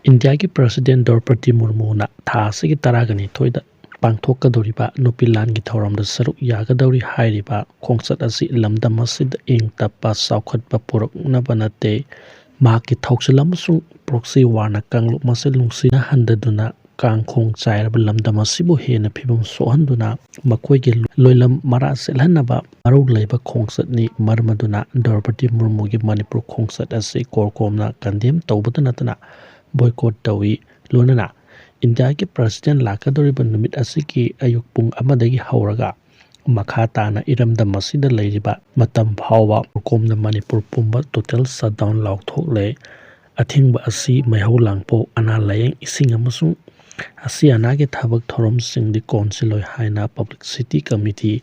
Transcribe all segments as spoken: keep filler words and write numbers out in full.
ꯏꯟꯗꯤꯌꯥꯒꯤ ꯄ꯭ꯔꯁꯤꯗꯦꯟ ꯗ꯭ꯔꯧꯄꯗꯤ ꯃꯨꯔꯃꯨꯅ ꯊꯥ ꯑꯁꯤꯒꯤ ꯇꯔꯥꯒ ꯅꯤꯊꯣꯏꯗ ꯄꯥꯡꯊꯣꯛꯀꯗꯧꯔꯤꯕ ꯅꯨꯄꯤ ꯂꯥꯟꯒꯤ ꯊꯧꯔꯝꯗ ꯁꯔꯨꯛ ꯌꯥꯒꯗꯧꯔꯤ ꯍꯥꯏꯔꯤꯕ ꯈꯣꯡꯆꯠ ꯑꯁꯤ ꯂꯝꯗꯝ ꯑꯁꯤꯗ ꯏꯪ ꯇꯞꯄ ꯆꯥꯎꯈꯠꯄ ꯄꯨꯔꯛꯅꯕ ꯅꯠꯇꯦ, ꯃꯍꯥꯛꯀꯤ ꯊꯧꯁꯤꯜ ꯑꯃꯁꯨꯡ proxy warꯅ ꯀꯥꯡꯂꯨꯞ ꯃꯁꯦꯜ ꯅꯨꯡꯁꯤꯅꯍꯟꯗꯗꯨꯅ ꯀꯥꯡꯈꯣꯡ ꯆꯥꯏꯔꯕ ꯂꯝꯗꯝ ꯑꯁꯤꯕꯨ ꯍꯦꯟꯅ ꯐꯤꯕꯝ ꯁꯣꯛꯍꯟꯗꯨꯅ ꯃꯈꯣꯏꯒꯤ ꯂꯣꯏꯂꯝ ꯃꯔꯥ ꯆꯦꯠꯍꯟꯅꯕ ꯃꯔꯨ ꯂꯩꯕ ꯈꯣꯡꯆꯠꯅꯤ꯫ ꯃꯔꯝ ꯑꯗꯨꯅ ꯗ꯭ꯔꯧꯄꯗꯤ ꯃꯨꯔꯃꯨꯒꯤ ꯃꯅꯤꯄꯨꯔ ꯈꯣꯡꯆꯠ ꯑꯁꯤ ꯀꯣꯔꯀꯣꯝꯅ condemn ꯇꯧꯕꯇ ꯅꯠꯇꯅ boycott ꯇꯧꯏ꯫ ꯂꯣꯏꯅꯅ ꯏꯟꯗꯤꯌꯥꯒꯤ ꯄ꯭ꯔꯁꯤꯗꯦꯟ ꯂꯥꯛꯀꯗꯧꯔꯤꯕ ꯅꯨꯃꯤꯠ ꯑꯁꯤꯒꯤ ꯑꯌꯨꯛ ꯄꯨꯡ ꯑꯃꯗꯒꯤ ꯍꯧꯔꯒ ꯃꯈꯥ ꯇꯥꯅ ꯏꯔꯝꯗꯝ ꯑꯁꯤꯗ ꯂꯩꯔꯤꯕ ꯃꯇꯝ ꯐꯥꯎꯕ ꯀꯣꯔꯀꯣꯝꯅ ꯃꯅꯤꯄꯨꯔ ꯄꯨꯝꯕ total shutdown ꯂꯥꯎꯊꯣꯛꯂꯦ꯫ ꯑꯊꯤꯡꯕ ꯑꯁꯤ ꯃꯩꯍꯧ ꯂꯥꯡꯄꯣꯛ, ꯑꯅꯥ ꯂꯥꯌꯦꯡ, ꯏꯁꯤꯡ ꯑꯃꯁꯨꯡ ꯑꯁꯤ ꯑꯅꯥꯒꯤ ꯊꯕꯛ ꯊꯧꯔꯝꯁꯤꯡꯗꯤ ꯀꯣꯟꯁꯤꯜꯂꯣꯏ ꯍꯥꯏꯅ Publicity Committee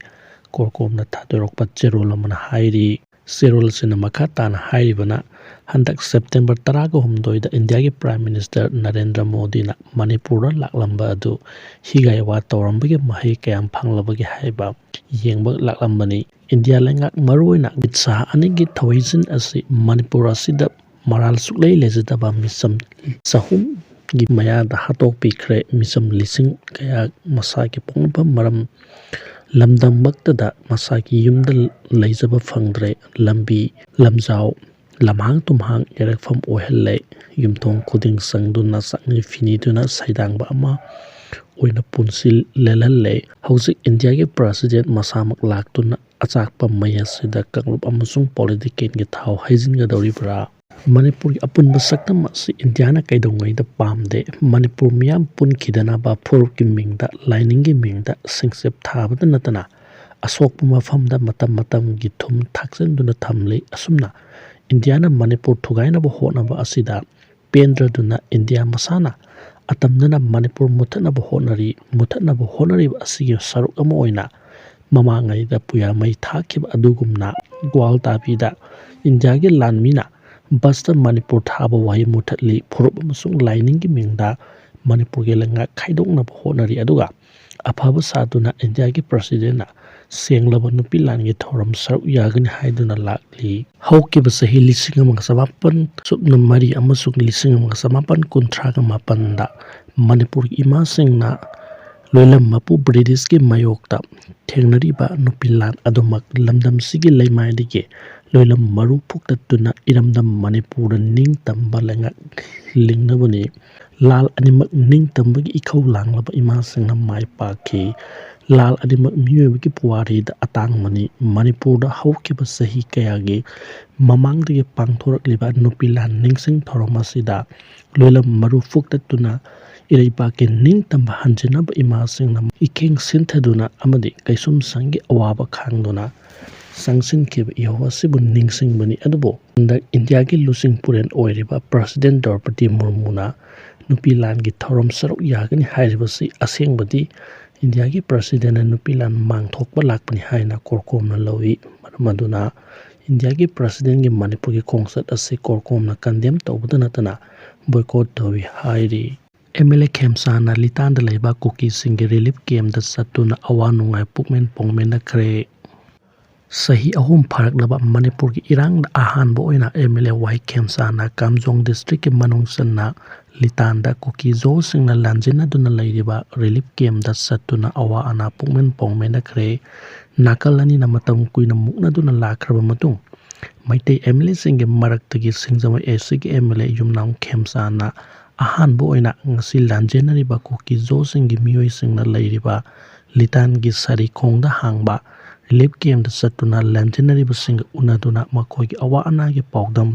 ꯀꯣꯔꯀꯣꯝꯅ ꯊꯥꯗꯣꯔꯛꯄ ꯆꯦꯔꯣꯜ ꯑꯃꯅ ꯍꯥꯏꯔꯤ꯫ ꯆꯦꯔꯣꯜ ꯑꯁꯤꯅ ꯃꯈꯥ ꯇꯥꯅ ꯍꯥꯏꯔꯤꯕꯅ, ꯍꯟꯗꯛ ꯁꯦꯞꯇꯦꯝꯕꯔ ꯇꯔꯥꯒ ꯍꯨꯝꯗꯣꯏꯗ ꯏꯟꯗꯤꯌꯥꯒꯤ Prime Minister ꯅꯔꯦꯟꯗ꯭ꯔ ꯃꯣꯗꯤꯅ ꯃꯅꯤꯄꯨꯔꯗ ꯂꯥꯛꯂꯝꯕ ꯑꯗꯨ ꯍꯤꯒꯥꯏ ꯋꯥ ꯇꯧꯔꯝꯕꯒꯤ ꯃꯍꯩ ꯀꯌꯥꯝ ꯐꯪꯂꯕꯒꯦ ꯍꯥꯏꯕ ꯌꯦꯡꯕ ꯂꯥꯛꯂꯝꯕꯅꯤ꯫ ꯏꯟꯗꯤꯌꯥ ꯂꯩꯉꯥꯛ, ꯃꯔꯨꯑꯣꯏꯅ ꯑꯃꯤꯠ ꯁꯥꯍ ꯑꯅꯤꯒꯤ ꯊꯧꯍꯩꯖꯤꯟ ꯑꯁꯤ ꯃꯅꯤꯄꯨꯔ ꯑꯁꯤꯗ ꯃꯔꯥꯜ ꯁꯨꯛꯂꯩ ꯂꯩꯖꯗꯕ ꯃꯤꯆꯝ ꯆꯍꯨꯝꯒꯤ ꯃꯌꯥꯗ ꯍꯥꯠꯇꯣꯛꯄꯤꯈ꯭ꯔꯦ꯫ ꯃꯤꯆꯝ ꯂꯤꯁꯤꯡ ꯀꯌꯥ ꯃꯁꯥꯒꯤ ꯄꯣꯛꯅꯐꯝ ꯃꯔꯝ ꯂꯝꯗꯝꯃꯛꯇꯗ ꯃꯁꯥꯒꯤ ꯌꯨꯝꯗ ꯂꯩꯖꯕ ꯐꯪꯗ꯭ꯔꯦ꯫ ꯂꯝꯕꯤ, ꯂꯝꯖꯥꯎ, ꯂꯝꯍꯥꯡ ꯇꯨꯝꯍꯥꯡ ꯌꯥꯔꯛꯐꯝ ꯑꯣꯏꯍꯜꯂꯦ꯫ ꯌꯨꯝꯊꯣꯡ ꯈꯨꯗꯤꯡ ꯆꯪꯗꯨꯅ ꯆꯥꯛꯅꯤ ꯐꯤꯅꯤꯗꯨꯅ ꯁꯩꯗꯥꯡꯕ ꯑꯃ ꯑꯣꯏꯅ ꯄꯨꯟꯁꯤ ꯂꯦꯜꯍꯜꯂꯦ꯫ ꯍꯧꯖꯤꯛ ꯏꯟꯗꯤꯌꯥꯒꯤ ꯄ꯭ꯔꯁꯤꯗꯦꯟ ꯃꯁꯥꯃꯛ ꯂꯥꯛꯇꯨꯅ ꯑꯆꯥꯛꯄ ꯃꯩ ꯑꯁꯤꯗ ꯀꯥꯡꯂꯨꯞ ꯑꯃꯁꯨꯡ politicalꯒꯤ ꯊꯥꯎ ꯍꯩꯖꯤꯟꯒꯗꯧꯔꯤꯕ꯭ꯔꯥ? ꯃꯅꯤꯄꯨꯔꯒꯤ ꯑꯄꯨꯟꯕ ꯁꯛꯇꯝ ꯑꯁꯤ ꯏꯟꯗꯤꯌꯥꯅ ꯀꯩꯗꯧꯉꯩꯗ ꯄꯥꯝꯗꯦ꯫ ꯃꯅꯤꯄꯨꯔ ꯃꯤꯌꯥꯝ ꯄꯨꯟꯈꯤꯗꯅꯕ ꯐꯨꯔꯨꯞꯀꯤ ꯃꯤꯡꯗ, ꯂꯥꯏꯅꯤꯡꯒꯤ ꯃꯤꯡꯗ ꯁꯤꯡꯆꯞ ꯊꯥꯕꯇ ꯅꯠꯇꯅ ꯑꯁꯣꯛꯄ ꯃꯐꯝꯗ ꯃꯇꯝ ꯃꯇꯝꯒꯤ ꯊꯨꯝ ꯊꯥꯛꯆꯤꯟꯗꯨꯅ ꯊꯝꯂꯤ꯫ ꯑꯁꯨꯝꯅ ꯏꯟꯗꯤꯌꯥꯅ ꯃꯅꯤꯄꯨꯔ ꯊꯨꯒꯥꯏꯅꯕ ꯍꯣꯠꯅꯕ ꯑꯁꯤꯗ ꯄꯦꯟꯗ꯭ꯔꯗꯨꯅ ꯏꯟꯗꯤꯌꯥ ꯃꯁꯥꯅ ꯑꯇꯝꯅꯅ ꯃꯅꯤꯄꯨꯔ ꯃꯨꯠꯊꯠꯅꯕ ꯍꯣꯠꯅꯔꯤ꯫ ꯃꯨꯠꯊꯠꯅꯕ ꯍꯣꯠꯅꯔꯤꯕ ꯑꯁꯤꯒꯤ ꯁꯔꯨꯛ ꯑꯃ ꯑꯣꯏꯅ ꯃꯃꯥꯡꯉꯩꯗ ꯄꯨꯌꯥ ꯃꯩ ꯊꯥꯈꯤꯕ ꯑꯗꯨꯒꯨꯝꯅ ꯒ꯭ꯋꯥꯜꯇꯥꯕꯤꯗ ꯏꯟꯗꯤꯌꯥꯒꯤ ꯂꯥꯟꯃꯤꯅ ꯕꯁꯇ ꯃꯅꯤꯄꯨꯔ ꯊꯥꯕ ꯋꯥꯍꯩ ꯃꯨꯠꯊꯠꯂꯤ꯫ ꯐꯨꯔꯨꯞ ꯑꯃꯁꯨꯡ ꯂꯥꯏꯅꯤꯡꯒꯤ ꯃꯤꯡꯗ ꯃꯅꯤꯄꯨꯔꯒꯤ ꯂꯩꯉꯥꯛ ꯈꯥꯏꯗꯣꯛꯅꯕ ꯍꯣꯠꯅꯔꯤ꯫ ꯑꯗꯨꯒ ꯑꯐꯕ ꯁꯥꯗꯨꯅ ꯏꯟꯗꯤꯌꯥꯒꯤ ꯄ꯭ꯔꯁꯤꯗꯦꯟꯅ ꯁꯦꯡꯂꯕ ꯅꯨꯄꯤ ꯂꯥꯟꯒꯤ ꯊꯧꯔꯝ ꯁꯔꯨꯛ ꯌꯥꯒꯅꯤ ꯍꯥꯏꯗꯨꯅ ꯂꯥꯛꯂꯤ꯫ ꯍꯧꯈꯤꯕ ꯆꯍꯤ ꯂꯤꯁꯤꯡ ꯑꯃꯒ ꯆꯃꯥꯄꯟ ꯁꯨꯞꯅ ꯃꯔꯤ ꯑꯃꯁꯨꯡ ꯂꯤꯁꯤꯡ ꯑꯃꯒ ꯆꯃꯥꯄꯟ ꯀꯨꯟꯊ꯭ꯔꯥꯒ ꯃꯥꯄꯟꯗ ꯃꯅꯤꯄꯨꯔꯒꯤ ꯏꯃꯥꯁꯤꯡꯅ ꯂꯣꯏꯂꯝ ꯃꯄꯨ ꯕ꯭ꯔꯤꯇꯤꯁꯀꯤ ꯃꯥꯌꯣꯛꯇ ꯊꯦꯡꯅꯔꯤꯕ ꯅꯨꯄꯤ ꯂꯥꯟ ꯑꯗꯨꯃꯛ ꯂꯝꯗꯝꯁꯤꯒꯤ ꯂꯩꯃꯥꯏꯗꯒꯤ ꯂꯣꯏꯂꯝ ꯃꯔꯨ ꯐꯨꯛꯇꯠꯇꯨꯅ ꯏꯔꯝꯗꯝ ꯃꯅꯤꯄꯨꯔꯗ ꯅꯤꯡꯇꯝꯕ ꯂꯩꯉꯥꯛ ꯂꯤꯡꯅꯕꯅꯤ꯫ ꯂꯥꯜ ꯑꯅꯤꯃꯛ ꯅꯤꯡꯇꯝꯕꯒꯤ ꯏꯈꯧ ꯂꯥꯡꯂꯕ ꯏꯃꯥꯁꯤꯡꯅ ꯃꯥꯏ ꯄꯥꯛꯈꯤ꯫ ꯂꯥꯜ ꯑꯅꯤꯃꯛ ꯃꯤꯑꯣꯏꯕꯒꯤ ꯄꯨꯋꯥꯔꯤꯗ ꯑꯇꯥꯡꯕꯅꯤ꯫ ꯃꯅꯤꯄꯨꯔꯗ ꯍꯧꯈꯤꯕ ꯆꯍꯤ ꯀꯌꯥꯒꯤ ꯃꯃꯥꯡꯗꯒꯤ ꯄꯥꯡꯊꯣꯔꯛꯂꯤꯕ ꯅꯨꯄꯤ ꯂꯥꯟ ꯅꯤꯡꯁꯤꯡ ꯊꯧꯔꯝ ꯑꯁꯤꯗ ꯂꯣꯏꯂꯝ ꯃꯔꯨ ꯐꯨꯛꯇꯠꯇꯨꯅ ꯏꯔꯩꯕꯥꯛꯀꯤ ꯅꯤꯡꯇꯝꯕ ꯍꯟꯖꯤꯟꯅꯕ ꯏꯃꯥꯁꯤꯡꯅ ꯏꯈꯦꯡ ꯁꯤꯟꯊꯗꯨꯅ ꯑꯃꯗꯤ ꯀꯩꯁꯨꯝꯁꯪꯒꯤ ꯑꯋꯥꯕ ꯈꯥꯡꯗꯨꯅ ꯆꯪꯁꯤꯟꯈꯤꯕ ꯏꯍꯧ ꯑꯁꯤꯕꯨ ꯅꯤꯡꯁꯤꯡꯕꯅꯤ꯫ ꯑꯗꯨꯕꯨ ꯍꯟꯗꯛ ꯏꯟꯗꯤꯌꯥꯒꯤ ꯂꯨꯆꯤꯡ ꯄꯨꯔꯦꯜ ꯑꯣꯏꯔꯤꯕ ꯄ꯭ꯔꯁꯤꯗꯦꯟ ꯗ꯭ꯔꯧꯄꯗꯤ ꯃꯨꯔꯃꯨꯅ ꯅꯨꯄꯤ ꯂꯥꯟꯒꯤ ꯊꯧꯔꯝ ꯁꯔꯨꯛ ꯌꯥꯒꯅꯤ ꯍꯥꯏꯔꯤꯕꯁꯤ ꯑꯁꯦꯡꯕꯗꯤ ꯏꯟꯗꯤꯌꯥꯒꯤ ꯄ꯭ꯔꯁꯤꯗꯦꯟꯅ ꯅꯨꯄꯤ ꯂꯥꯟ ꯃꯥꯡꯊꯣꯛꯄ ꯂꯥꯛꯄꯅꯤ ꯍꯥꯏꯅ ꯀꯣꯔꯀꯣꯝꯅ ꯂꯧꯏ꯫ ꯃꯔꯝ ꯑꯗꯨꯅ ꯏꯟꯗꯤꯌꯥꯒꯤ ꯄ꯭ꯔꯁꯤꯗꯦꯟꯒꯤ ꯃꯅꯤꯄꯨꯔꯒꯤ ꯈꯣꯡꯆꯠ ꯑꯁꯤ ꯀꯣꯔꯀꯣꯝꯅ ꯀꯟꯗꯦꯝ ꯇꯧꯕꯗ ꯅꯠꯇꯅ ꯕꯣꯏꯀꯣꯠ ꯇꯧꯏ ꯍꯥꯏꯔꯤ꯫ ꯑꯦꯝ ꯑꯦꯜ ꯑꯦ ꯈꯦꯝꯆꯥꯟꯅ ꯂꯤꯇꯥꯟꯗ ꯂꯩꯕ ꯀꯨꯀꯤꯁꯤꯡꯒꯤ ꯔꯤꯂꯤꯐ ꯀꯦꯝꯗ ꯆꯠꯇꯨꯅ ꯑꯋꯥ ꯅꯨꯡꯉꯥꯏ ꯄꯨꯛꯃꯦꯟ ꯄꯣꯡꯃꯤꯟꯅꯈ꯭ꯔꯦ꯫ ꯆꯍꯤ ꯑꯍꯨꯝ ꯐꯥꯔꯛꯂꯕ ꯃꯅꯤꯄꯨꯔꯒꯤ ꯏꯔꯥꯡꯗ ꯑꯍꯥꯟꯕ ꯑꯣꯏꯅ ꯑꯦꯝ ꯑꯦꯜ ꯑꯦ ꯋꯥꯏ ꯈꯦꯝꯆꯥꯟꯅ ꯀꯥꯝꯖꯣꯡ ꯗꯤꯁꯇ꯭ꯔꯤꯛꯀꯤ ꯃꯅꯨꯡ ꯆꯟꯅ ꯂꯤꯇꯥꯟꯗ ꯀꯨꯀꯤ ꯖꯣꯁꯤꯡꯅ ꯂꯥꯟꯖꯤꯟꯅꯗꯨꯅ ꯂꯩꯔꯤꯕ ꯔꯤꯂꯤꯐ ꯀꯦꯝꯗ ꯆꯠꯇꯨꯅ ꯑꯋꯥ ꯑꯅꯥ ꯄꯨꯛꯃꯦꯟ ꯄꯣꯡꯃꯤꯟꯅꯈ꯭ꯔꯦ꯫ ꯅꯥꯀꯜ ꯑꯅꯤꯅ ꯃꯇꯝ ꯀꯨꯏꯅ ꯃꯨꯛꯅꯗꯨꯅ ꯂꯥꯛꯈ꯭ꯔꯕ ꯃꯇꯨꯡ ꯃꯩꯇꯩ ꯑꯦꯝ ꯑꯦꯜ ꯑꯦꯁꯤꯡꯒꯤ ꯃꯔꯛꯇꯒꯤ ꯁꯤꯡꯖꯃꯩ ꯑꯦ ꯁꯤꯒꯤ ꯑꯦꯝ ꯑꯦꯜ ꯑꯦ ꯌꯨꯝꯅꯥꯝ ꯈꯦꯝꯆꯥꯟꯅ ꯑꯍꯥꯟꯕ ꯑꯣꯏꯅ ꯉꯁꯤ ꯂꯥꯟꯖꯦꯟꯅꯔꯤꯕ ꯀꯨꯀꯤ ꯖꯣꯁꯤꯡꯒꯤ ꯃꯤꯑꯣꯏꯁꯤꯡꯅ ꯂꯩꯔꯤꯕ ꯂꯤꯇꯥꯟꯒꯤ ꯁꯔꯤꯈꯣꯡꯗ ꯍꯥꯡꯕ ꯔꯤꯂꯤꯐ ꯀꯦꯝꯗ ꯆꯠꯇꯨꯅ ꯂꯥꯟꯖꯦꯟꯅꯔꯤꯕꯁꯤꯡꯒ ꯎꯅꯗꯨꯅ ꯃꯈꯣꯏꯒꯤ ꯑꯋꯥ ꯑꯅꯥꯒꯤ ꯄꯥꯎꯗꯝ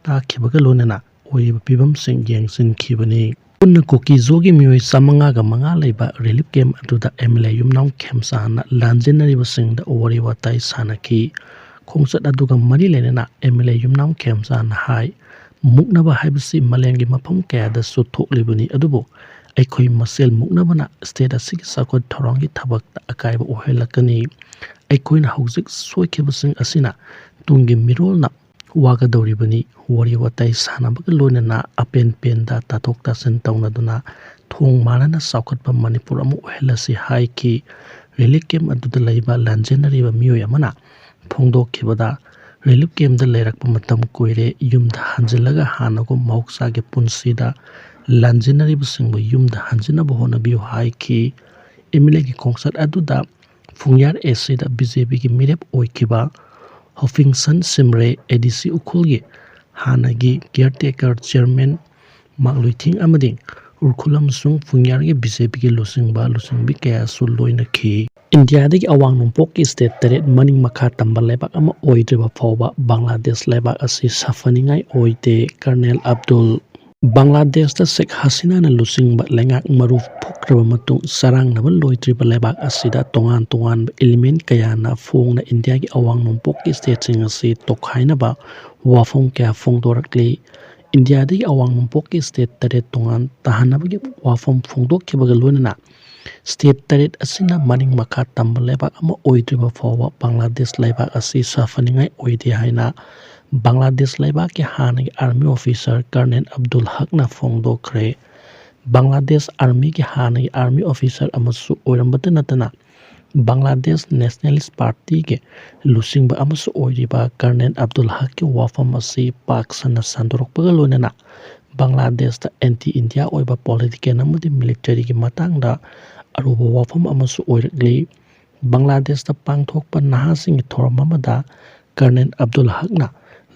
ꯇꯥꯈꯤꯕꯒ ꯂꯣꯏꯅꯅ ꯑꯣꯏꯔꯤꯕ ꯐꯤꯕꯝꯁꯤꯡ ꯌꯦꯡꯁꯤꯟꯈꯤꯕꯅꯤ꯫ ꯄꯨꯟꯅ ꯀꯨꯀꯤ ꯖꯣꯒꯤ ꯃꯤꯑꯣꯏ ꯆꯥꯃꯉꯥꯒ ꯃꯉꯥ ꯂꯩꯕ ꯔꯤꯂꯤꯐ ꯀꯦꯝ ꯑꯗꯨꯗ ꯑꯦꯝ ꯑꯦꯜ ꯑꯦ ꯌꯨꯝꯅꯥꯝ ꯈꯦꯝꯆꯥꯟꯅ ꯂꯥꯟꯖꯦꯟꯅꯔꯤꯕꯁꯤꯡꯗ ꯋꯥꯔꯤ ꯋꯥꯇꯥꯏ ꯁꯥꯟꯅꯈꯤ꯫ ꯈꯣꯡꯆꯠ ꯑꯗꯨꯒ ꯃꯔꯤ ꯂꯩꯅꯅ ꯑꯦꯝ ꯑꯦꯜ ꯑꯦ ꯌꯨꯝꯅꯥꯝ ꯈꯦꯝꯆꯥꯟꯅ ꯍꯥꯏ, ꯃꯨꯛꯅꯕ ꯍꯥꯏꯕꯁꯤ ꯃꯥꯂꯦꯝꯒꯤ ꯃꯐꯝ ꯀꯌꯥꯗꯁꯨ ꯊꯣꯛꯂꯤꯕꯅꯤ, ꯑꯗꯨꯕꯨ ꯑꯩꯈꯣꯏ ꯃꯁꯦꯜ ꯃꯨꯛꯅꯕꯅ ꯁ꯭ꯇꯦꯠ ꯑꯁꯤꯒꯤ ꯆꯥꯎꯈꯠ ꯊꯧꯔꯥꯡꯒꯤ ꯊꯕꯛꯇ ꯑꯀꯥꯏꯕ ꯑꯣꯏꯍꯜꯂꯛꯀꯅꯤ꯫ ꯑꯩꯈꯣꯏꯅ ꯍꯧꯖꯤꯛ ꯁꯣꯏꯈꯤꯕꯁꯤꯡ ꯑꯁꯤꯅ ꯇꯨꯡꯒꯤ ꯃꯤꯔꯣꯜꯅ ꯋꯥꯒꯗꯧꯔꯤꯕꯅꯤ꯫ ꯋꯥꯔꯤ ꯋꯥꯇꯥꯏ ꯁꯥꯟꯅꯕꯒ ꯂꯣꯏꯅꯅ ꯑꯄꯦꯟ ꯄꯦꯟꯗ ꯇꯥꯊꯣꯛ ꯇꯥꯁꯤꯟ ꯇꯧꯅꯗꯨꯅ ꯊꯣꯡ ꯃꯥꯟꯅꯅ ꯆꯥꯎꯈꯠꯄ ꯃꯅꯤꯄꯨꯔ ꯑꯃ ꯑꯣꯏꯍꯜꯂꯁꯤ ꯍꯥꯏꯈꯤ꯫ ꯔꯤꯂꯤꯐ ꯀꯦꯝꯞ ꯑꯗꯨꯗ ꯂꯩꯕ ꯂꯥꯟꯖꯦꯟꯅꯔꯤꯕ ꯃꯤꯑꯣꯏ ꯑꯃꯅ ꯐꯣꯡꯗꯣꯛꯈꯤꯕꯗ, ꯔꯤꯂꯤꯐ ꯀꯦꯝꯞꯇ ꯂꯩꯔꯛꯄ ꯃꯇꯝ ꯀꯨꯏꯔꯦ, ꯌꯨꯝꯗ ꯍꯟꯖꯤꯜꯂꯒ ꯍꯥꯟꯅꯒꯨꯝ ꯃꯍꯧꯁꯥꯒꯤ ꯄꯨꯟꯁꯤꯗ ꯂꯥꯟꯖꯦꯟꯅꯔꯤꯕꯁꯤꯡꯕꯨ ꯌꯨꯝꯗ ꯍꯟꯖꯤꯟꯅꯕ ꯍꯣꯠꯅꯕꯤꯌꯨ ꯍꯥꯏꯈꯤ꯫ ꯑꯦꯝ ꯑꯦꯜ ꯑꯦꯒꯤ ꯈꯣꯡꯆꯠ ꯑꯗꯨꯗ ꯐꯨꯡꯌꯥꯔ ꯑꯦ ꯁꯤꯗ ꯕꯤ ꯖꯦ ꯄꯤꯒꯤ ꯃꯤꯔꯦꯞ ꯑꯣꯏꯈꯤꯕ ꯍꯣꯐꯤꯡꯁꯟ ꯁꯤꯝꯔꯦ, ꯑꯦ ꯗꯤ ꯁꯤ ꯎꯈ꯭ꯔꯨꯜꯒꯤ ꯍꯥꯟꯅꯒꯤ ꯀꯤꯌꯔ ꯇꯦꯀꯔ ꯆꯤꯌꯔꯃꯦꯟ ꯃꯥꯛꯂꯨꯏꯊꯤꯡ ꯑꯃꯗꯤ ꯎꯈ꯭ꯔꯨꯜ ꯑꯃꯁꯨꯡ ꯐꯨꯡꯌꯥꯔꯒꯤ ꯕꯤ ꯖꯦ ꯄꯤꯒꯤ ꯂꯨꯆꯤꯡꯕ ꯂꯨꯆꯤꯡꯕꯤ ꯀꯌꯥꯁꯨ ꯂꯣꯏꯅꯈꯤ꯫ ꯏꯟꯗꯤꯌꯥꯗꯒꯤ ꯑꯋꯥꯡ ꯅꯣꯡꯄꯣꯛꯀꯤ ꯁ꯭ꯇꯦꯠ ꯇꯔꯦꯠ ꯃꯅꯤꯡ ꯃꯈꯥ ꯇꯝꯕ ꯂꯩꯕꯥꯛ ꯑꯃ ꯑꯣꯏꯗ꯭ꯔꯤꯕ ꯐꯥꯎꯕ ꯕꯪꯒ꯭ꯂꯥꯗꯦꯁ ꯂꯩꯕꯥꯛ ꯑꯁꯤ ꯁꯥꯐꯅꯤꯡꯉꯥꯏ ꯑꯣꯏꯗꯦ꯫ ꯀꯔꯅꯦꯜ ꯑꯕꯗꯨꯜ ꯕꯪꯒ꯭ꯂꯥꯗꯦꯁꯇ ꯁꯦꯈ ꯍꯁꯤꯅꯥꯅ ꯂꯨꯆꯤꯡꯕ ꯂꯩꯉꯥꯛ ꯃꯔꯨ ꯐꯨꯛꯈ꯭ꯔꯕ ꯃꯇꯨꯡ, ꯆꯔꯥꯡꯅꯕ ꯂꯣꯏꯗ꯭ꯔꯤꯕ ꯂꯩꯕꯥꯛ ꯑꯁꯤꯗ ꯇꯣꯉꯥꯟ ꯇꯣꯉꯥꯟꯕ ꯏꯂꯤꯃꯦꯟ ꯀꯌꯥꯅ ꯐꯣꯡꯅ ꯏꯟꯗꯤꯌꯥꯒꯤ ꯑꯋꯥꯡ ꯅꯣꯡꯄꯣꯛꯀꯤ ꯁ꯭ꯇꯦꯠꯁꯤꯡ ꯑꯁꯤ ꯇꯣꯈꯥꯏꯅꯕ ꯋꯥꯐꯝ ꯀꯌꯥ ꯐꯣꯡꯗꯣꯔꯛꯂꯤ꯫ ꯏꯟꯗꯤꯌꯥꯗꯒꯤ ꯑꯋꯥꯡ ꯅꯣꯡꯄꯣꯛꯀꯤ ꯁ꯭ꯇꯦꯠ ꯇꯔꯦꯠ ꯇꯣꯉꯥꯟ ꯇꯥꯍꯟꯅꯕꯒꯤ ꯋꯥꯐꯝ ꯐꯣꯡꯗꯣꯛꯈꯤꯕꯒ ꯂꯣꯏꯅꯅ, ꯁ꯭ꯇꯦꯠ ꯇꯔꯦꯠ ꯑꯁꯤꯅ ꯃꯅꯤꯡ ꯃꯈꯥ ꯇꯝꯕ ꯂꯩꯕꯥꯛ ꯑꯃ ꯑꯣꯏꯗ꯭ꯔꯤꯕ ꯐꯥꯎꯕ ꯕꯪꯒ꯭ꯂꯥꯗꯦꯁ ꯂꯩꯕꯥꯛ ꯑꯁꯤ ꯁꯥꯐꯅꯤꯡꯉꯥꯏ ꯑꯣꯏꯗꯦ ꯍꯥꯏꯅ ꯕꯪꯒ꯭ꯂꯥꯗꯦꯁ ꯂꯩꯕꯥꯛꯀꯤ ꯍꯥꯟꯅꯒꯤ ꯑꯥꯔꯃꯤ ꯑꯣꯐꯤꯁꯥꯔ ꯀꯔꯅꯦꯜ ꯑꯕꯗꯨꯜ ꯍꯛꯅ ꯐꯣꯡꯗꯣꯛꯈ꯭ꯔꯦ꯫ ꯕꯪꯒ꯭ꯂꯥꯗꯦꯁ ꯑꯥꯔꯃꯤꯒꯤ ꯍꯥꯟꯅꯒꯤ ꯑꯥꯔꯃꯤ ꯑꯣꯐꯤꯁꯥꯔ ꯑꯃꯁꯨ ꯑꯣꯏꯔꯝꯕꯇ ꯅꯠꯇꯅ, ꯕꯪꯒ꯭ꯂꯥꯗꯦꯁ ꯅꯦꯁꯅꯦꯂꯤꯁ ꯄꯥꯔꯇꯤꯒꯤ ꯂꯨꯆꯤꯡꯕ ꯑꯃꯁꯨ ꯑꯣꯏꯔꯤꯕ ꯀꯔꯅꯦꯜ ꯑꯕꯗꯨꯜ ꯍꯛꯀꯤ ꯋꯥꯐꯝ ꯑꯁꯤ ꯄꯥꯛ ꯁꯟꯅ ꯁꯟꯗꯣꯔꯛꯄꯒ ꯂꯣꯏꯅꯅ, ꯕꯪꯒ꯭ꯂꯥꯗꯦꯁꯇ ꯑꯦꯟꯇꯤ ꯏꯟꯗꯤꯌꯥ ꯑꯣꯏꯕ ꯄꯣꯂꯤꯇꯤꯀꯦꯜ ꯑꯃꯗꯤ ꯃꯤꯂꯤꯇꯔꯤꯒꯤ ꯃꯇꯥꯡꯗ ꯑꯔꯨꯕ ꯋꯥꯐꯝ ꯑꯃꯁꯨ ꯑꯣꯏꯔꯛꯂꯤ꯫ ꯕꯪꯒ꯭ꯂꯥꯗꯦꯁꯇ ꯄꯥꯡꯊꯣꯛꯄ ꯅꯍꯥꯁꯤꯡꯒꯤ ꯊꯧꯔꯝ ꯑꯃꯗ ꯀꯔꯅꯦꯜ ꯑꯕꯗꯨꯜ ꯍꯛꯅ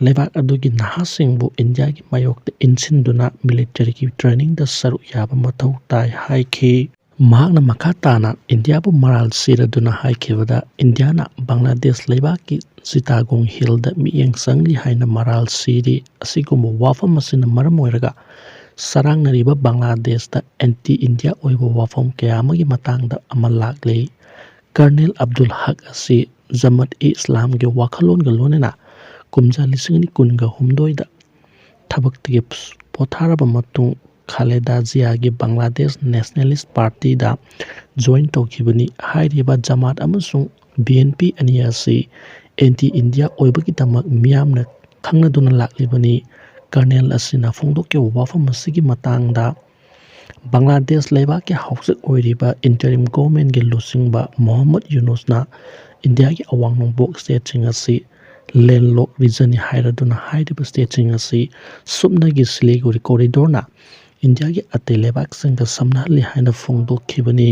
ꯂꯩꯕꯥꯛ ꯑꯗꯨꯒꯤ ꯅꯍꯥꯁꯤꯡꯕꯨ ꯏꯟꯗꯤꯌꯥꯒꯤ ꯃꯥꯌꯣꯛꯇ ꯏꯟꯁꯤꯟꯗꯨꯅ ꯃꯤꯂꯤꯇꯔꯤꯒꯤ ꯇ꯭ꯔꯦꯅꯤꯡꯗ ꯁꯔꯨꯛ ꯌꯥꯕ ꯃꯊꯧ ꯇꯥꯏ ꯍꯥꯏꯈꯤ꯫ ꯃꯍꯥꯛꯅ ꯃꯈꯥ ꯇꯥꯅ ꯏꯟꯗꯤꯌꯥꯕꯨ ꯃꯔꯥꯜ ꯁꯤꯔꯗꯨꯅ ꯍꯥꯏꯈꯤꯕꯗ, ꯏꯟꯗꯤꯌꯥꯅ ꯕꯪꯒ꯭ꯂꯥꯗꯦꯁ ꯂꯩꯕꯥꯛꯀꯤ ꯆꯤꯇꯥꯒꯣꯡ ꯍꯤꯜꯗ ꯃꯤꯠꯌꯦꯡ ꯆꯪꯂꯤ ꯍꯥꯏꯅ ꯃꯔꯥꯜ ꯁꯤꯔꯤ꯫ ꯑꯁꯤꯒꯨꯝꯕ ꯋꯥꯐꯝ ꯑꯁꯤꯅ ꯃꯔꯝ ꯑꯣꯏꯔꯒ ꯆꯔꯥꯡꯅꯔꯤꯕ ꯕꯪꯒ꯭ꯂꯥꯗꯦꯁꯇ ꯑꯦꯟꯇꯤ ꯏꯟꯗꯤꯌꯥ ꯑꯣꯏꯕ ꯋꯥꯐꯝ ꯀꯌꯥ ꯑꯃꯒꯤ ꯃꯇꯥꯡꯗ ꯑꯃ ꯂꯥꯛꯂꯤ꯫ ꯀꯔꯅꯦꯜ ꯑꯕꯗꯨꯜ ꯍꯛ ꯑꯁꯤ ꯖꯃꯠ ꯏ ꯏꯁꯂꯥꯝꯒꯤ ꯋꯥꯈꯜꯂꯣꯟꯒ ꯂꯣꯏꯅꯅ ꯀꯨꯝꯖꯥ ꯂꯤꯁꯤꯡ ꯑꯅꯤ ꯀꯨꯟꯒ ꯍꯨꯝꯗꯣꯏꯗ ꯊꯕꯛꯇꯒꯤ ꯄꯣꯊꯥꯔꯕ ꯃꯇꯨꯡ, ꯈꯥꯂꯦꯗꯥ ꯖꯤꯌꯥꯒꯤ ꯕꯪꯒ꯭ꯂꯥꯗꯦꯁ ꯅꯦꯁꯅꯦꯂꯤꯁ ꯄꯥꯔꯇꯤꯗ ꯖꯣꯏꯟ ꯇꯧꯈꯤꯕꯅꯤ꯫ ꯍꯥꯏꯔꯤꯕ ꯖꯃꯥꯠ ꯑꯃꯁꯨꯡ ꯕꯤ ꯑꯦꯟ ꯄꯤ ꯑꯅꯤ ꯑꯁꯤ ꯑꯦꯟꯇꯤ ꯏꯟꯗꯤꯌꯥ ꯑꯣꯏꯕꯒꯤꯗꯃꯛ ꯃꯤꯌꯥꯝꯅ ꯈꯪꯅꯗꯨꯅ ꯂꯥꯛꯂꯤꯕꯅꯤ꯫ ꯀꯔꯅꯦꯜ ꯑꯁꯤꯅ ꯐꯣꯡꯗꯣꯛꯈꯤꯕ ꯋꯥꯐꯝ ꯑꯁꯤꯒꯤ ꯃꯇꯥꯡꯗ ꯕꯪꯒ꯭ꯂꯥꯗꯦꯁ ꯂꯩꯕꯥꯛꯀꯤ ꯍꯧꯖꯤꯛ ꯑꯣꯏꯔꯤꯕ interim governmentꯀꯤ ꯂꯨꯆꯤꯡꯕ ꯃꯣꯍꯝꯃꯗ ꯌꯨꯅꯨꯁꯅ ꯏꯟꯗꯤꯌꯥꯒꯤ ꯑꯋꯥꯡ ꯅꯣꯡꯄꯣꯛ stateꯁꯤꯡ ꯑꯁꯤ landlock regionꯅꯤ ꯍꯥꯏꯔꯗꯨꯅ ꯍꯥꯏꯔꯤꯕ stateꯁꯤꯡ ꯑꯁꯤ ꯁꯨꯞꯅꯒꯤ ꯁꯤꯂꯤꯒꯨꯔꯤ corridorꯅ ꯏꯟꯗꯤꯌꯥꯒꯤ ꯑꯇꯩ ꯂꯩꯕꯥꯛꯁꯤꯡꯒ ꯁꯝꯅꯍꯜꯂꯤ ꯍꯥꯏꯅ ꯐꯣꯡꯗꯣꯛꯈꯤꯕꯅꯤ꯫